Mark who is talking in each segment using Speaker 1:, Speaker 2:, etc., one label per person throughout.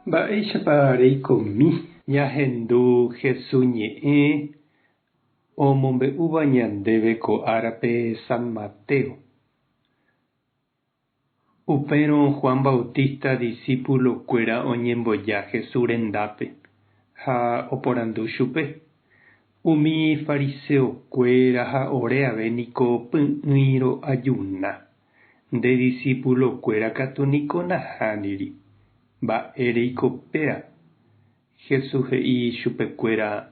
Speaker 1: Mba'éichapa reikomi ñahendu Hesu ñe'ẽ omombe'úva ñandéve ko árape San Mateo. Upérõ Juan Bautista disípulo-kuéra oñemboja Jesús rendápe ha oporandu chupe, Umi fariseo-kuéra ha ore ave niko py'ỹi ro'ajuna, nde disípulo-kuéra katu niko nahániri. Mba'éreiko péa? Jesús he'i chupekuéra,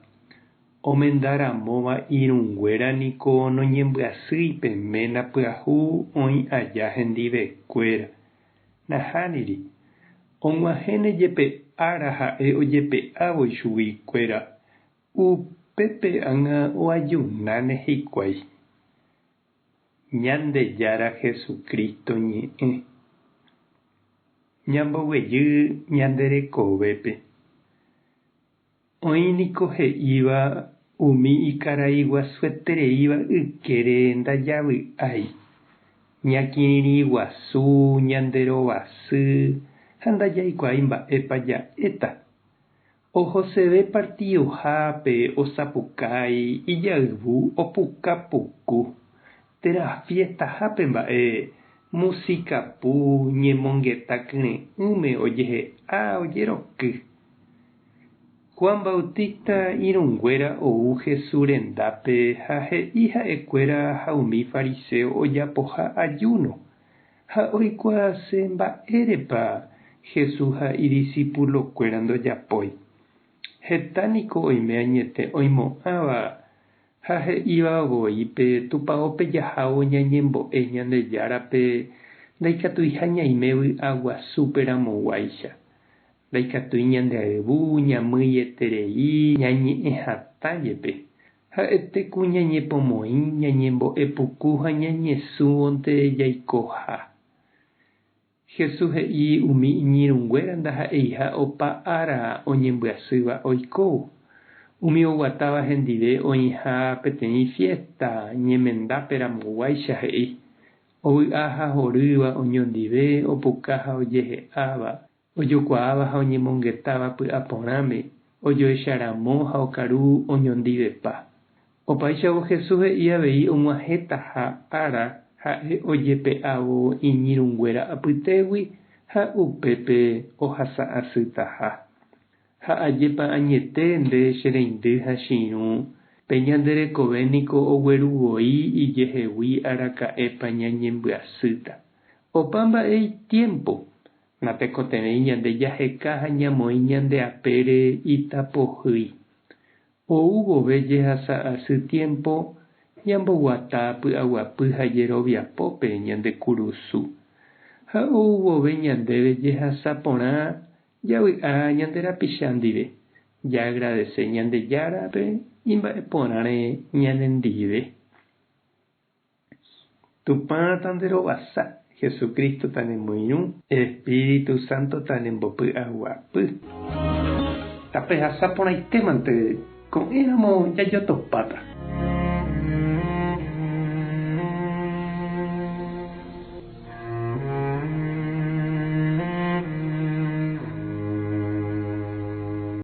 Speaker 1: Omenda ramóva irũnguéra niko noñembyasýi pe ména pyahu oĩ aja hendivekuéra. Nahániri. Og̃uahẽne jepe ára ha'e ojepe'ávo ichuguikuéra, upépe ág̃a oajunáne hikuái. Ñandejára Jesucristo ñe'ẽ. Ñamboguejy ñande rekovépe. Oĩ niko he'íva umi ikarai guasuetereíva ykére ndajavy'ái, ñakirirĩ guasu, ñande rovasy ha ndajaikuaái mba'épa ja'éta. Ohoseve partidohápe osapukái, ijayvu, opuka puku, térã fiestahápe mba'e musikapu ñemongeta kyre'ỹme ojehe'a ojeroky. Juan Bautista irũnguéra ou Jesús rendápe ha he'i ha'ekuéra ha umi fariseo ojapoha ajúno, ha oikuaase mba'érepa Jesús ha idisipulokuéra ndojapói. Heta niko oime añete oimo'ãva ha he'íva voi pe tupaópe jahávo ñañembo'e Ñandejárape ndaikatuiha ñaime vy'a guasúpe ramoguáicha. Ndaikatúi ñande ayvu, ñamýieterei, ñañe'ẽ hatã jepe. Ha'ete ku ñañepomoĩ, ñañembo'e puku ha ñañesũvonte jaikoha. Jesús he'i umi iñirũnguéra ndaha'eiha opa ára oñembyasýva oikóvo. Umi oguatáva hendive oĩha peteĩ fiésta ñemendápe ramoguáicha he'i, ovy'a ha horýva oñondive, opuka ha ojehe'áva, ojokuaáva ha oñemongetáva py'aporãme, ojoecharamo ha okaru oñondivepa. Opáichavo Jesús he'i avei og̃uahẽtaha ára ha'e ojepe'ávo iñirũnguéra apytégui ha upépe ohasa asytaha. Ha ajépa añete nde che reindy ha che irũ, pe ñande rekove niko ogueru voi ijehegui araka'épa ñañembyasýta. Opa mba'e itiémpo, Natekotevẽi ñande jaheka ha ñamoĩ ñande apére ita pohýi. Ou vove jehasa asy tiémpo, ñamboguata py'aguapy ha jeroviapópe ñande kurusu. Ha ou vove ñandéve jehasa porã, javy'a ñande rapicha ndive, jaagradese Ñandejárape imba'eporãre ñanendive. Tupã tanderovasa, Jesucristo tanemoirũ, Espíritu Santo tanembopy'aguapy. Tapehasa porãitémante ko'ẽramo jajotopáta.